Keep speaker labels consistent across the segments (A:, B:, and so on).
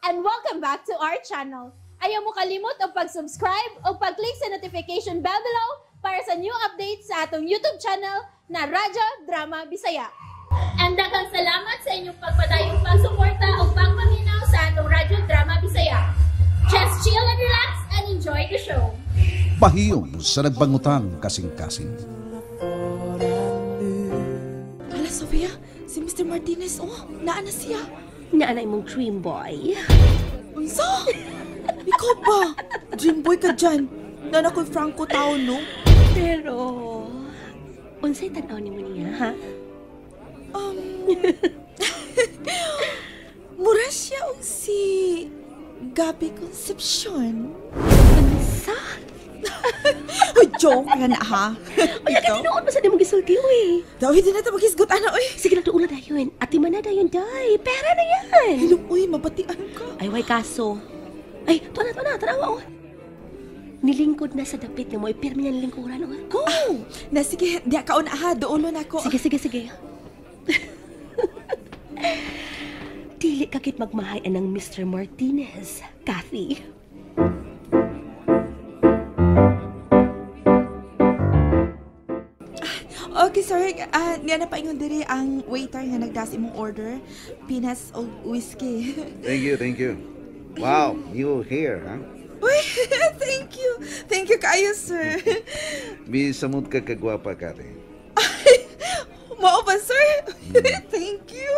A: And welcome back to our channel. Ayaw mo kalimot og pag-subscribe o pag-click sa notification bell below para sa new updates sa atong YouTube channel na Radyo Drama Bisaya. And daghang salamat sa inyong pagpadayong pagsuporta o pagpaminaw sa atong Radyo Drama Bisaya. Just chill and relax and enjoy the show.
B: Pahiyom sa nagbangutang kasing-kasing.
C: Hala, Sofia, si Mr. Martinez, oh, naa na siya.
D: Naa na imong dream boy.
C: Unsa? Ikaw ba? Dream boy ka dyan. Naa na ko'y Franco tao, no?
D: Pero, unsay tan-aw nimo niya, ha?
C: Mura siya og si Gabby Concepcion.
D: Unsa?
C: Uy, joke ka na, ha?
D: Uy, agad tinuod ba sa di mo gisulti, uy?
C: Daw, hindi na ito maghisgot, ana, uy.
D: Sige lang, tuula dayon. Ati man na dayon, day. Pera na yan.
C: Hilom, uy, mabatian ka.
D: Ay, way kaso. Ay, tuwa na, tanawa, oh. Nilingkod na sa dapit nga mo, pirmi na nilingkuran, oh. Go!
C: Ah, na, sige, diya kaon, ha, duulo na ko.
D: Sige, sige, sige. Dili ka kit magmahay anang Mr. Martinez, Kathy.
C: Okay, sir. Niya na paingon diri ang waiter nga nagdas imong order. Pinas og whiskey.
B: Thank you, thank you. Wow, you here, huh?
C: Uy, thank you. Thank you kaayo, sir.
B: Bisamot ka kagwapa, Kathy.
C: Mao ba, sir? Thank you.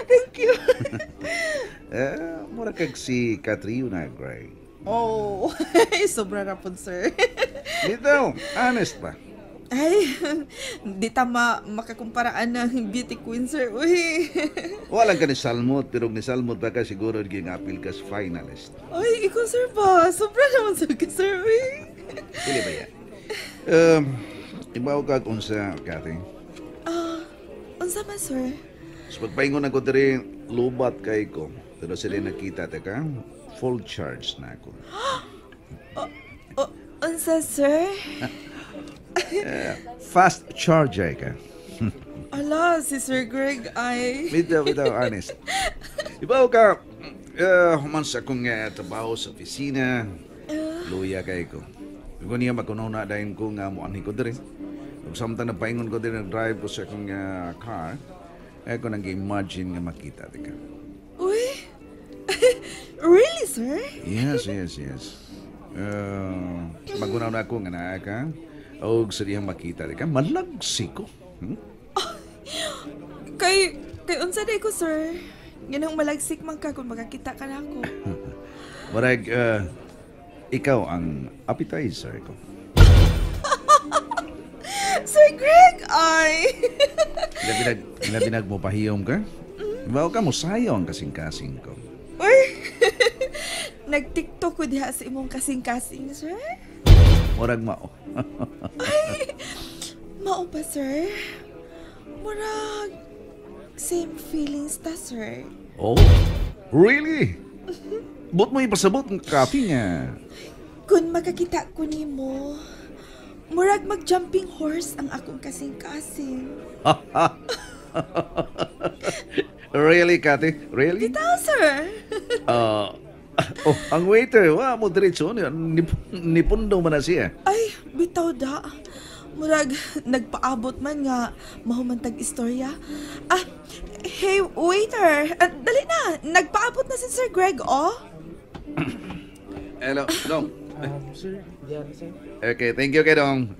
C: Thank you.
B: Mura kag si Catriona Gray.
C: Oh, sobra ra pod, sir.
B: Dito, honest ba?
C: Ay, di ta makakumparaan ng beauty queen, sir. Uy.
B: Walang ka ni Salmot, pero ni Salmot ba ka siguro naging apil ka sa finalist.
C: Ay, ikaw, sir ba? Sobra naman, sir, ka, sir. Uy.
B: Dili ba yan? Ibaw ka kung sa, Kathy.
C: Unsa man, sir?
B: Sa pagpaingon ako diri, lubat kay ko. Pero sila nakita, teka, full charge na ako.
C: Unsa, sir?
B: Fast charge ay ka.
C: Ala, si Sir Greg ay...
B: Bitaw, bitaw, honest. Ibaw ka, human sa akong trabaho sa opisina, luya kay ko. Kung niya makunaw na dahil ko nga muanhi ko diri. Ug samtang napaingon ko diri, nag-drive ko sa akong car, ay ko nag-imagine nga makita, teka.
C: Uy! Really, sir?
B: Yes, yes, yes. Magunaw na ako nga naa ka. Og sa diyang makita, teka, malagsi ko. Hmm?
C: Kay unsa day ko, sir? Ganang malagsik man ka kung makakita ka na ako.
B: Marag, ikaw ang appetizer ko.
C: Sir Greg, ay!
B: Labinag mo pahiyom ka? Bawa ka mo sayo ang kasing-kasing ko.
C: Uy! Nag-TikTok ko diha sa imong kasing-kasing, sir.
B: Murag mao.
C: Ay! Mao ba, sir? Murag same feelings ta, sir.
B: Oh? Really? But mo ipasabot ang coffee nga.
C: Kung makakita ko nimo, murag mag-jumping horse ang akong kasing-kasing.
B: Really, Kathy? Really?
C: Bitaw, sir.
B: Oh, ang waiter, wa mo diretso nipundo man na siya.
C: Ay, bitaw da. Murag nagpaabot man nga mahumantag istorya. Ah, hey waiter, dali na. Nagpaabot na si Sir Greg, oh.
B: Hello, Dong.
E: Sir, yeah, sir.
B: Okay, thank you, kay Dong.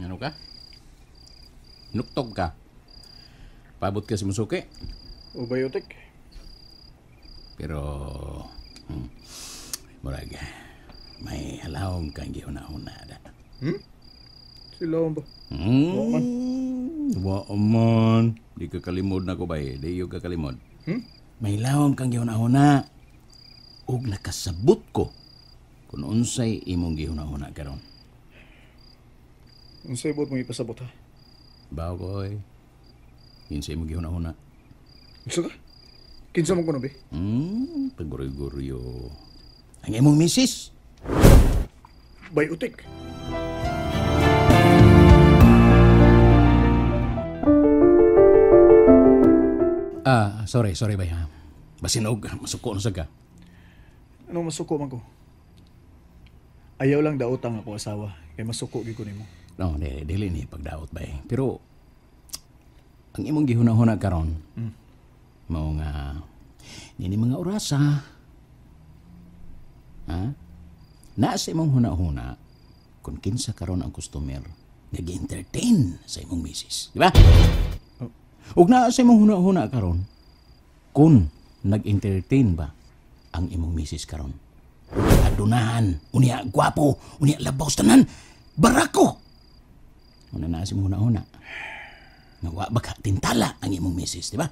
F: Ano ka? Nuktog ka. Pabot ka si Musuki.
E: O biotic.
F: Pero, murag, may halawom kang gihuna-huna da.
E: Sila ba?
F: Wa man. Di ka kalimod na ko ba eh. Di ka kalimod. May lawom kang gihuna-huna. Ug nakasabot ko kung unsay imong gihuna-huna karon.
E: Unsay buot mo ipasabot ha?
F: Bawo ko oy. Kinsay imong gihuna-huna.
E: Unsa ka? Kinsa man kuno be?
F: Paguryo-guryo. Ang imong misis.
E: Biotic.
F: Sorry, sorry bay ha. Basinog, masuko na sa ka.
E: Ano masuko man ko? Ayaw lang daotang ako asawa. Kay masuko gyud ko nimo.
F: No, dili ni pagdaot bay. Pero ang imong gihuna-huna karon, mao nga nini mga orasa. Ha? Naa sa imong huna-huna kung kinsa karon ang customer nga gi-entertain sa imong misis, di ba? Ug naa sa imong huna-huna karon kung nag-entertain ba ang imong misis karon. Adunahan, unya gwapo, unya labaw sa tanan, barako. Una naa sa imong huna-huna nga wa ba ka tintala ang imong misis, di ba?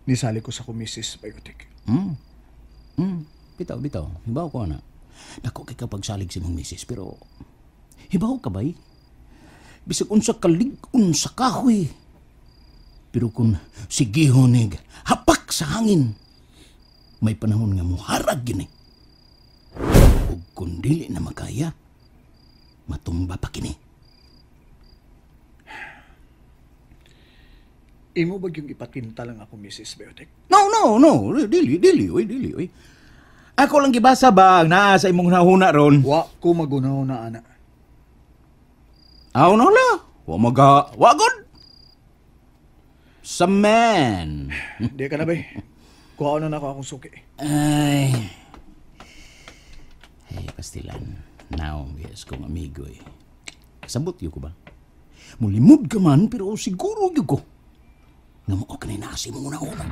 E: Nisali ko sa akong misis, Biotic.
F: Bitaw, bitaw. Hibaw ko na. Dako kay kapag salig sa imong misis, pero hibaw ka bay? Bisag unsa kalig-on sa kahoy. Pero kung sigihonig, hapak sa hangin, may panahon nga muharag gini. Ug kung dili na makaya, matumba pa kini.
E: Imo ba yung ipatinta lang ako, Mrs. Biotic?
F: No, no, no. Dili, dili, oy, dili, oy. Ako lang gibasa ba ang naa sa imong hunahuna ron?
E: Wa ko magunahuna, ana.
F: Aw, no la. Wa maga, wa god. Sa man.
E: Di ka na, bay. Kuha na ako akong suki.
F: Ay. Hey, pastilan. Now, yes, kong amigo eh. Kasabot yun ko ba? Mulimod ka man, pero siguro yun ko. Nga mo ka na nasi mong una-una.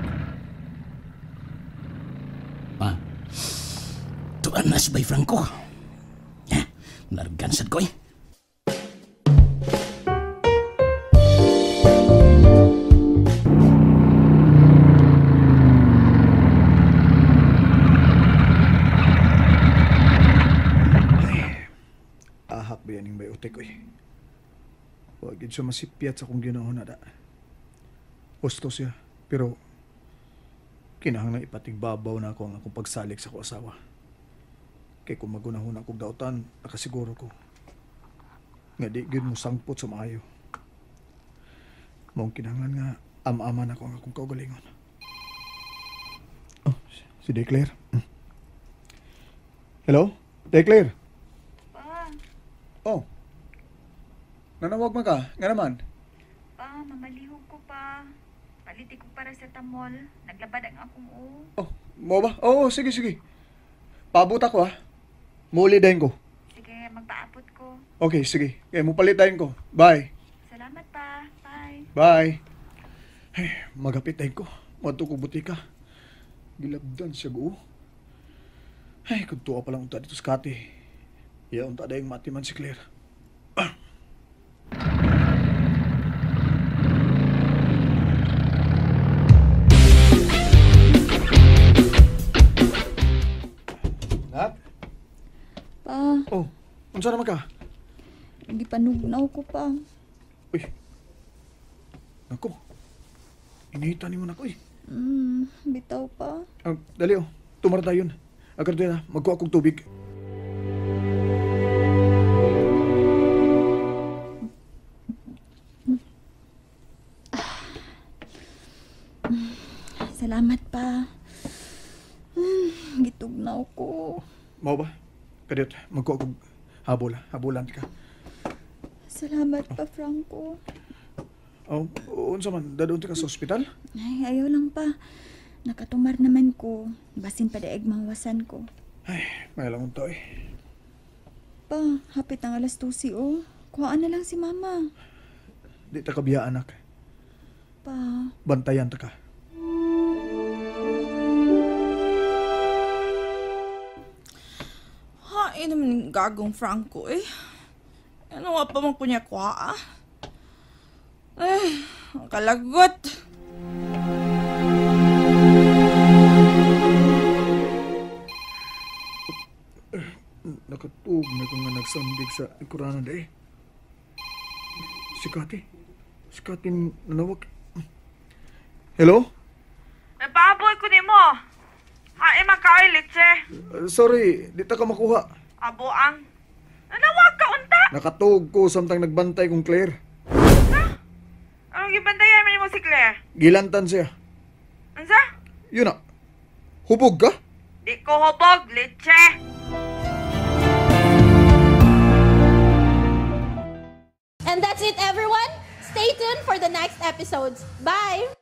F: Ah, tuan na si Bay Franco. Ha, nargansad ko eh.
E: Ay, ahak ba yan yung biotic ko eh. Huwag yun siya masipyat sa kong ginahon na da. Gusto siya, pero kinahanglan ipatigbabaw na ako ang akong pagsalik sa akong asawa. Kay kung magunahon akong dautan, nakasiguro ko nga di gyud mo sangpot sa maayo. Maong kinahanglan nga am-aman ako ang akong kaugalingon. Oh, si Declare. Hello? Declare?
G: Pa.
E: Oh. Nanawag man ka? Nga naman?
G: Pa, mamalihog ko pa. Palit ko paracetamol. Naglabad ang akong ulo.
E: Oh, mo ba? Oo, sige, sige. Paabot ako, ha? Muuli dahin ko.
G: Sige, magpaabot ko.
E: Okay, sige. Okay, mupalit dahin ko. Bye.
G: Salamat pa. Bye.
E: Bye. Ay, magapit dahin ko. Madto ko butika. Gilabdan siya go. Ay, kung tuwa pa lang unta dito sa Kati. Iya, unta dahing matiman si Claire. Nat?
G: Pa.
E: Oh, unsa naman ka?
G: Gipanugnaw ko pa.
E: Uy. Nako. Inita nimo nako eh.
G: Bitaw pa.
E: Dali oh, tumarta yun. Agad na, magkuha kong tubig.
G: Salamat pa. Gitugnaw ko.
E: Mao ba? Kadiyot, magkuha kong habol. Habulan ka.
G: Salamat pa, Franco.
E: Oh, unsa man? Dadun ka sa ospital?
G: Ay, ayaw lang pa. Nakatumar naman ko. Basin pa daig mahuwasan ko.
E: Ay, may lang unta eh.
G: Pa, hapit ang 12:00 oh. Kuhaan na lang si mama.
E: Di ta kabiya, anak.
G: Pa.
E: Bantayan ta ka.
C: Hain naman yung gagong Franco eh. Ano nga pa man kunya kuha ah? Ay, ang kalagot.
E: Nakatug na ko nga nagsandig sa ikuranan day. Si Kati. Si Kati nanawag. Hello?
C: Napaboy ko ni mo. Hain man kaoy, litse.
E: Sorry, di ta ka makuha.
C: Abo ang. Nanawag ka unta?
E: Nakatug ko samtang nagbantay kong Claire.
C: Ha? Anong
G: gibantayan man nimo si Claire?
E: Gilantan siya.
G: Unsa?
E: Yun na. Hubog ka?
G: Di ko hubog, leche.
A: And that's it, everyone. Stay tuned for the next episodes. Bye!